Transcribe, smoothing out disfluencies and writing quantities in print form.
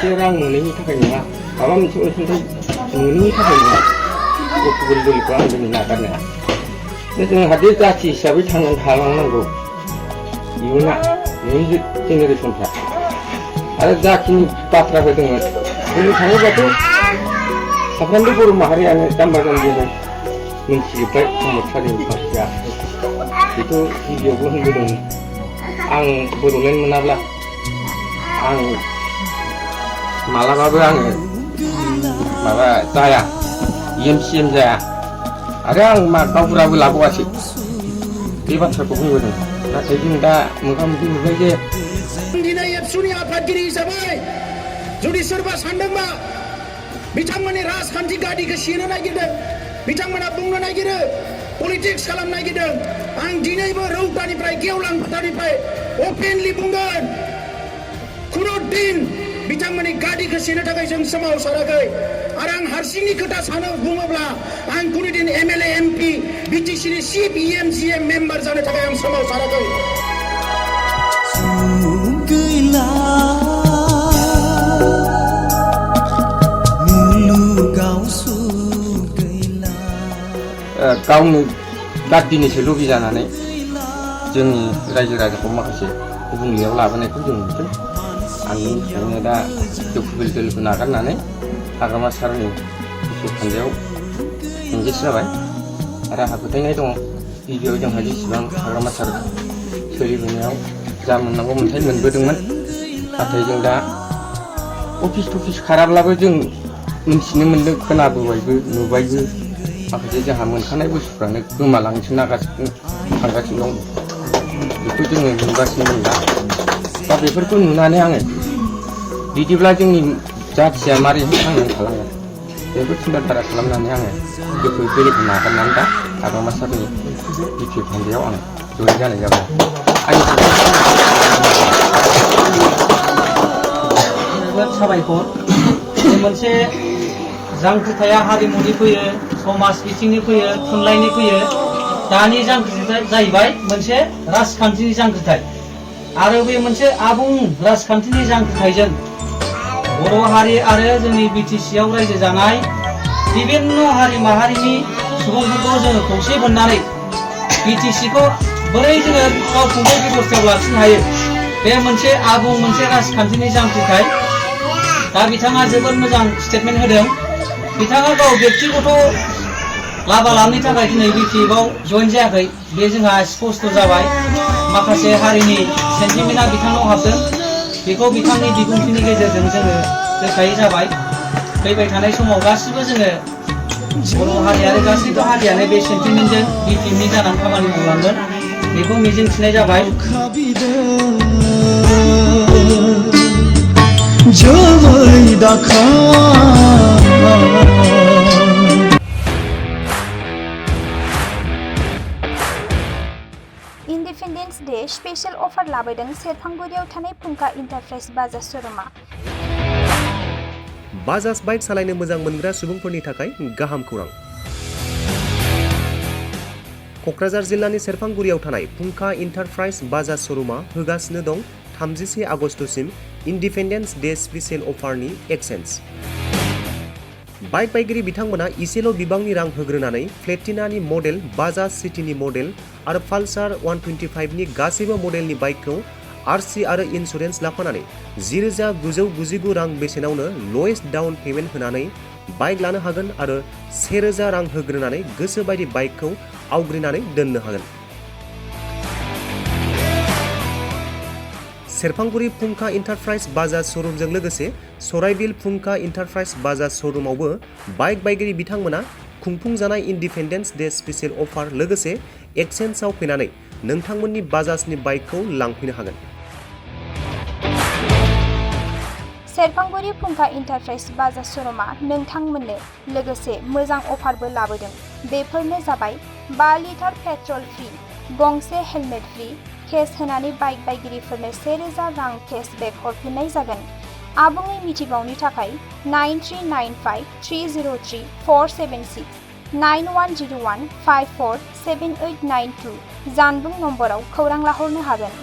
मोनसे रां मोनैनि थाखाय नङा माबा मोनसे अनसुंथाइ मोनैनि थाखाय नङा गथ'फोर गोरलैखौ आं दिनै नागारनाया जोंहा दे जाथि हिसाबै थांनानै थालांनांगौ इयुन जेनेरेसनफ्रा आरो जाखिनि बाथ्राफोर दङ बुंनो थाङोबाथ' साफ्रोमबो बर' माहारियानो जाम्बा जाम्बिनो मिन्थिजोब्बाय सोमावसारनि पार्टिया बेथ' गिबियावबो होनबोदोंमोन आं बड'लेण्ड मोनाब्ला आं मालाबाबो आङो माबा जाया EMCM जाया आरो आं मा गावबुराबो लाबावासै बे बाथ्राखौ बुंबोदों नाथाय जों दा मोगा मोगि नुबाय जे दिनै एबसुनि आफादगिरि हिसाबै जुदि सोरबा सानदोंबा बिथांमोननि राजखान्थि गादिखौ सेनो नागिरदों बिथांमोना बुंनो नागिरो पलिटिक्स खालामनो नागिरदों आं दिनैबो रौतानिफ्राय गेवलां फोथारनिफ्राय अपेनलि बुंगोन खुनु दिन बिथांमोननि गादिखौ सेनो थाखाय जों सोमावसाराखै आरो आं हारसिंनि खोथा सानो बुङोब्ला आं कुनु दिन MLA MP BTC नि चिफ EMCM मेम्बार जानो थाखाय आं सोमावसाराखै गावनो गादिनिसो लबि जानानै जोंनि रायजो राजाखौ माखासे गुबुंलेयाव लाबोनायखौ जों नुदों आंनि थाखायनो दा दोखुबिल दोलोखौ नागारनानै हाग्रामा सारनि गोसो खान्दायाव एंगेज जाबाय आरो आंहा फोथायनाय दङ गिबियाव जोंहा जेसेबां हाग्रामा सार सोलिबोनायाव जा मोननांगौ मोन्थाइ मोनबोदोंमोन नाथाय जों दा अफिस टफिस खाराब्लाबो जों मिन्थिनो मोन्दों खोनाबोबायबो नुबायबो माखासे जोंहा मोनखानाय बुस्थुफ्रानो गोमालांनोसो थांगासिनो दं बेखौ जोङो नुगासिनो दं दा बेफोरखौ नुनानै आङो बिदिब्ला जोंनि जाथिया मारैहाय थांनानै थालांगोन बेखौ सिन्था खालामनानै आङो गोसो बेलेगखौ नागारनानै दा हाग्रामा सारनि बिटि खान्दायाव आं जयेन जानाय जाबाय साबायखर मोनसे जांख्रिथाया हारिमुनि फैयो समाज बिथिंनि फैयो थुनलाइनि फैयो दानि जांख्रिथाया जाहैबाय मोनसे राजखान्थिनि जांख्रिथाय आरो बे मोनसे आबुं राजखान्थिनि जांख्रिथायजों बर' हारि आरो जोंनि BTC आव रायजो जानाय बिभिन्न हारि माहारिनि सुबुंफोरखौ जोङो खौसे मोननानै BTC खौ बोरै जोङो गावखुंथाय बेबस्थायाव लाखिनो हायो बे मोनसे आबुं मोनसे राजखान्थिनि जांख्रिथाय दा बिथाङा जोबोद मोजां स्टेटमेन्ट होदों बिथाङा गाव व्यक्तिगत लाबा लाबनि थाखाय दिनै BTF आव जयेन जायाखै बे जोंहा स्पष्ट जाबाय माखासे हारिनि सेन्टिमेन्टआ बिथांनाव हाबदों बेखौ बिथांनि बिबुंथिनि गेजेरजों जोङो रोखायै जाबाय फैबाय थानाय समाव गासिबो जोङो बर' हारि आरो गासैबो हारियानो बे सेन्टिमेन्टजों BTFनि जानानै खामानि मावलांगोन बेखौ मिजिंथिनाय जाबाय इन्डिपेन्डेन्स डे स्पेशल अफार लाबोदों सेरफांगुरियाव थानाय फुंखा इन्टारप्राइज बाजाज श'रुमा बाजाज बाइक सालायनो मोजां मोनग्रा सुबुंफोरनि थाखाय गाहाम खौरां क'क्राझार जिल्लानि सेरफांगुरियाव थानाय फुंखा इन्टारप्राइज बाजाज श'रुमा होगासिनो दं 31 आगस्तसिम इन्डिपेन्डेन्स डे स्पेशल अफारनि एक्सेन्ज बाइक बायगिरि बिथांमोना इसेल' बिबांनि रां होग्रोनानै प्लेटिनानि मडेल बाजाज सिटीनि मडेल आरो पालसार 125नि गासैबो मडेलनि बाइकखौ RC आरो इन्सुरेन्स लाफानानै 10,999 रां बेसेनावनो लवेस्ट डाउन पेमेन्ट होनानै बाइक लानो हागोन आरो 1,000 रां होग्रोनानै गोसोबायदि बाइकखौ आवग्रिनानै दोननो हागोन सेरफांगुरि फुंखा इन्टारप्राइज बाजाज श'रुमजों लोगोसे सराइबिल फुंखा इन्टारप्राइज बाजाज श'रुमावबो बाइक बायगिरि बिथांमोना खुंफुंजानाय इन्डिपेन्डेन्स डे स्पेशल अफार लोगोसे एक्सेन्जआव फैनानै नोंथांमोननि बाजाजनि बाइकखौ लांफैनो हागोन सेरफांगुरि फुंखा इन्टारप्राइज बाजाज श'रुमा नोंथांमोननो लोगोसे मोजां अफारबो लाबोदों बेफोरनो जाबाय 5 लिटार पेट्रल फ्रि गंसे हेलमेट फ्रि केस होनानै बाइक बायगिरिफोरनो 1,000 रां केशबेक हरफिननाय जागोन आबुङै मिथिबावनो थाखाय 9395303476 9101547892 जानबुं नम्बराव खौरां लाहरनो हागोन।